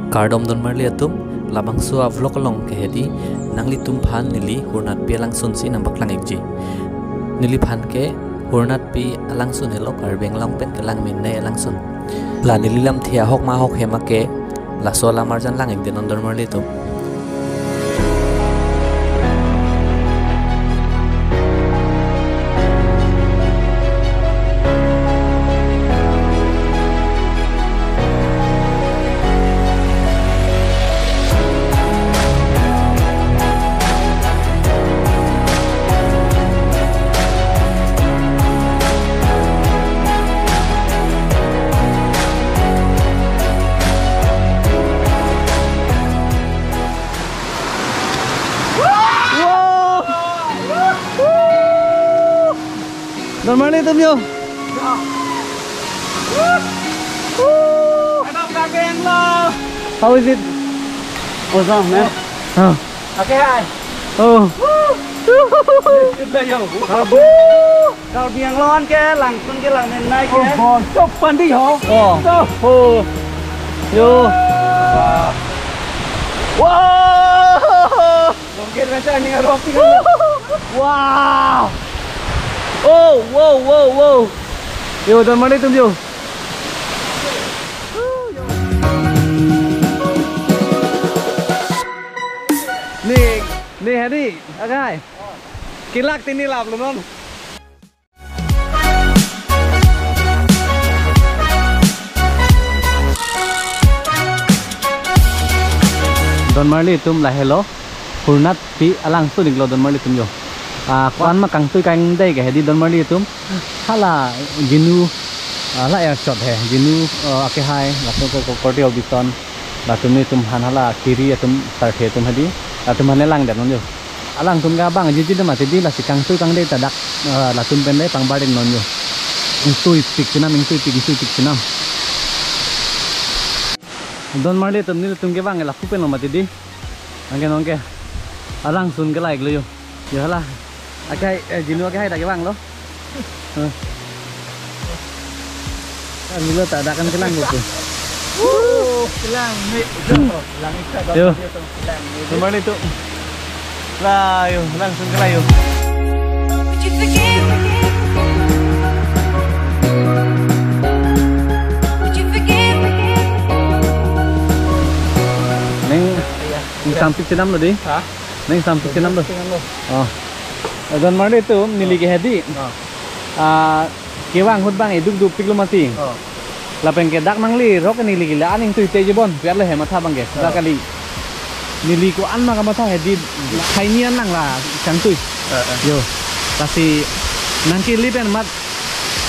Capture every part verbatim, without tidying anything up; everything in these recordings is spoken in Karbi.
Kardom donmarli atum, labangso a-vlog along ke hedi, nanglitumphan neli Hurnatpi alangsun si nangpaklang-ikji. Neliphan ke Hurnatpi alangsun helo, Karbi Anglong pen kelang minai alangsun. La neli lamthe ahok ma ahok hema ke, laso alam arjan lang-ikdetnon donmarli atum. Wow! Donmarli atum yo. How is it? Awesome, man. Oh. Okay, hi. Oh. Karbi Anglong ke langsun ke lang minai ke. Oh, boy. Chok pandi ho. Oh. Oh. Yo. Wow. Wow. Oh, wow, wow, wow. Yo, donmarli atum yo. Ne, ne hedi, agai. Kelak tin ne laplo non. Donmarli atum, lahelo Hurnatpi alangsun iklo donmarli atum yo. Ah, ko-an ma kangtui kangdei ke hedi donmarli atum. Hala Genu, ah, hala er shot he. Genu, ah, akehai, laso ko, ko, korte obison. Latum nelitum aphan hala kiri atum, sarthe atum hedi, latum aphan le langdetnon yo. Alangtum ke abang jiji de mati di, lasi kangtui kangdei ta dak, eh, latum pen le pangbar-iknon yo. Ingtuipik chenam, ingtuipik, ingtuipik chenam. Donmarli atum, nelitum ke bang lapu pen lo mati di. Anke nonke alangsun ke la-iklo yo. Yo hala. Akai, eh, Genu akehai dak kevanglo. Eh. Kevanglo ta dak an kelang ko. Wuh, kelang ni. Kelang ni. Yo. Kelang ni. Kemana itu? Lah, yo, langsun ke lah, yo. Would you forgive me? Would you forgive me? Neng, iya. Neng sampik chenam lo di? Hah? Neng sampik chenam lo? Chenam lo. Oh. Donmarli atum, neli ke hedi. Oh. Ah, kevang ahut bang iduk dukpiklo mati. Oh. Lapen ke dak nanglerok neli ke la an ingtuite jibon, piat le hematha bang ke. Oh. Dak kali. Neli ko-an ma kamatha hedi, hai ni an nang la kangtui. Eh, eh. Yo. Lasi nangkele pen mat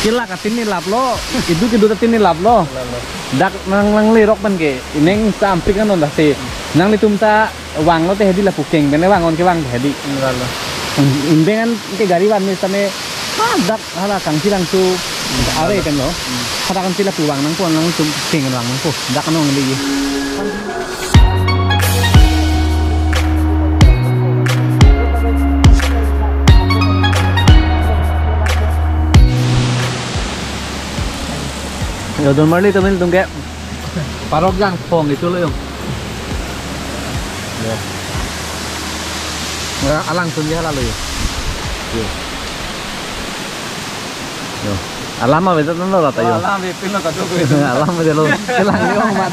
kelak atin ne laplo, iduk iduk atin ne laplo. Laplo. Dak nang nanglerok pen ke, ineng sampik anon lasi. Nanglitum ta vanglo te hedi lapu keng pen le vang-on kevang te hedi. Hmm, lalo. Hmm, indeng an ke gari van me same, ha, dak hala kangsi langsu are pen lo. Hmm. Hadak kangsi lapu vang nangpo, nangtum keng vang nangpo. Dak anong legi. Yo, donmarli atum, nelitum ke Parok jangphong itu lo yo. Yo. Ora alangsun ke hala lo yo. Yo. Yo. Alam ave ta lo lata yo. Alam ave pin lo kado ko. Alam ave lo. Kelang yo mat.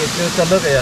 Itu codok ya.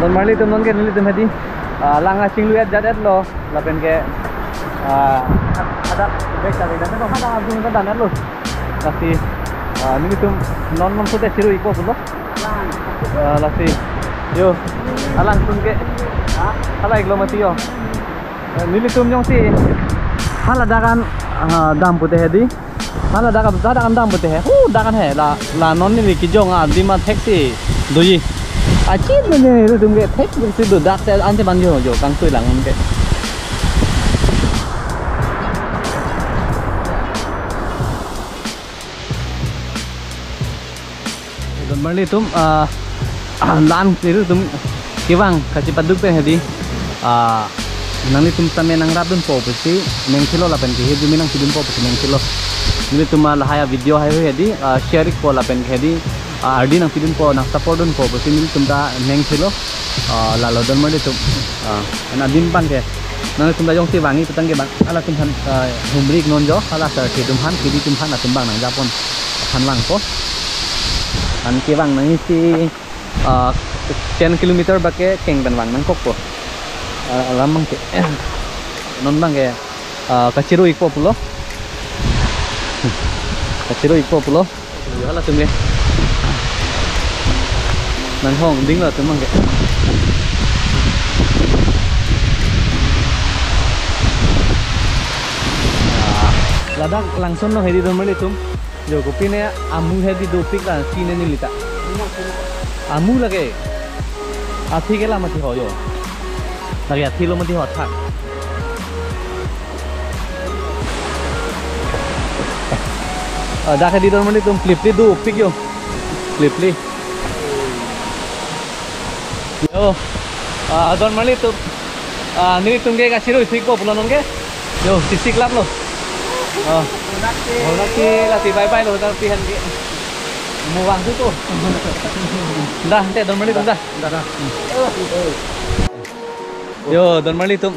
Don marli atum, non ke nelitum hedi, ah, lang kachinglu-et jat-etlo, lapen ke, ah, ada bek tadi dan apa ada abdul dan dan lo. Lasi, ah, nelitum non non sudah chiru-ikpo pulo. Ah, lasi, yo, alangtum ke, hala-iklo mati yo. Eh, nelitum jongsi hala dak an, ah, dam pute hedi. Hala dak an, dak an dam pute he. Hu, dak an he. La, la non neli kejong adim athek si doji. Achin nelitum ke thek si do, dak te ante ban jo jo kangtui lang ke. Don marli atum, ah, ah, lan nelitum kevang kachepaduk pen hedi, ah, nanglitum tame nangrapdunpo pusi nangthelo lapen ke hedi me nangpidunpo pusi nangthelo. Nelitum, ah, lahai a-video hai hedi, ah, share-ikpo lapen ke hedi, ah, ardi nangpidunpo, nang-support dunpo pusi nelitum ta nangthelo. Ah, lalo don marli atum. Ah, ana adim abang ke. Nanglitum ta jongsi vangji putangke bang, halatum aphan, ah, humri-ik non jo, hala sar atum aphan, kidi atum aphan, atum abang nangjapon aphan vangpo. An kevang nangji si, ah, ten kilometer bak ke keng pen vang nangkokpo. Ah, alam abang ke. Non abang ke, ah, kachiru-ikpo pulo. Kachiru-ikpo pulo. Yo, halatum ke. Nanghongdinglo atum abang ke. Ah, ladak langson lo hedi don marli atum. Jo, kopine amu hedi dopik la, sine neli ta. Amu lake. Athi ke la mati ho jo. Lake athi lo mati ho thak. Ah, dak hedi don marli atum, plipli dopik jo. Plipli. Yo. Ah, don marli atum. Ah, nelitum ke kachiru-ikpo pulo non ke. Yo, sisik lap lo. Ah. Hornati, lasi bye bye lo, hornati aphan ke. Mo vangthu to. Dah, te don marli atum dah. Dah, dah. Yo, don marli atum.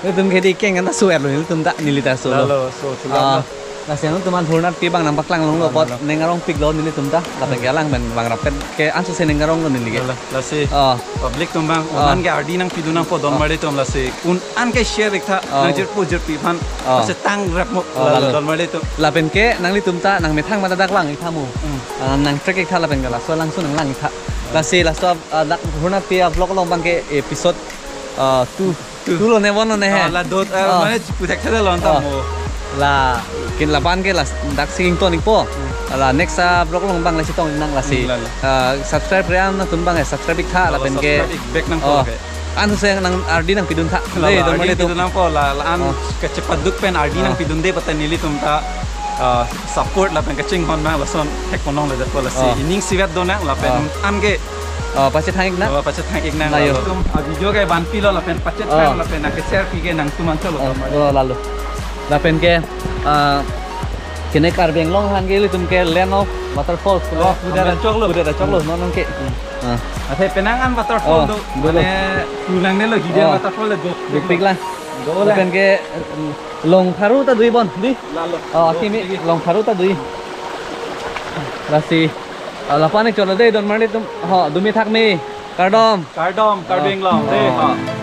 Nelitum ke hedi keng anta su-etlo, nelitum ta, neli ta su-lo. Lalo, su, su-lo. Ah, lasi nangtum aphan hornati abang nangpaklang longlo, apot nang arong piklo nelitum ta, lapen ke alang pen vangrap pen ke anso se nang aronglo neli ke. Lalo, lasi. Ah. Public atum abang, ah, un-an ke ardi nangpidun nangpo don marli atum lasi. Un-an ke share-iktha, ah, nangjirpo jirpi aphan. Ah. Lasi tangrap mo, ah, lalo, lalo, don marli atum. Lapen ke nanglitum ta nangmethang mate dak vang-iktha mo. Hmm. Ah, nang-track-iktha lapen ke laso langsun nanglang-iktha. Lasi laso, ah, dak hornati a-vlog along abang ke episode, ah, two. Two. Two lo ne, one lo ne he. Ah, la dot, ah, ah, mane puthek thek lo anta, ah, mo. La, kin laban ke la dak singing tonic po. Hmm. La next, ah, vlog along abang la chetong nang lasi. Hmm, la, la. Ah, subscribe re-an atum abang ya, subscribe-iktha, la, lapen ke. Subscribe-ik back nangpo, oh, ke. Anso se nang ardi nangpidun tha. La, dei, la, don ardi marli atum. Pidun nangpo la, la an, oh, kachepaduk pen ardi, oh, nangpidunde patan nelitum ta, ah, support lapen kachinghon nang lason thek ponlongledetpo lasi. Oh. Ining isivet do nang lapen, oh, an ke Oh, pachethang-ik nang. Oh, pachethang-ik nang. Ayo. Latum, ah, video ke vanpilo lapen pachethang, oh, lapen nang ke-share pi ke nangtum anchot lo. Oh, oh, lalo. Lapen ke, ah, kene Karbi Anglong aphan ke ilitum ke land of waterfalls. Oh, pudet, pudet choklo. Pudet choklo, hmm, non non ke. Hmm. Ah. Athe penang an waterfall, oh, do, dolo. Mane pulang ne lo hidden, oh, waterfall le do. Dopik lang. Dolo. Lapen ke, mm, Longkharu ta do-i bon, dei? Lalo. Oh, akimi longkharu ta do-i. Lasi, ah, lapu-an chotlo dei, don marli atum. Ho, dumi thak me. Kardom. Kardom, Karbi Anglong. Dei, oh, ho.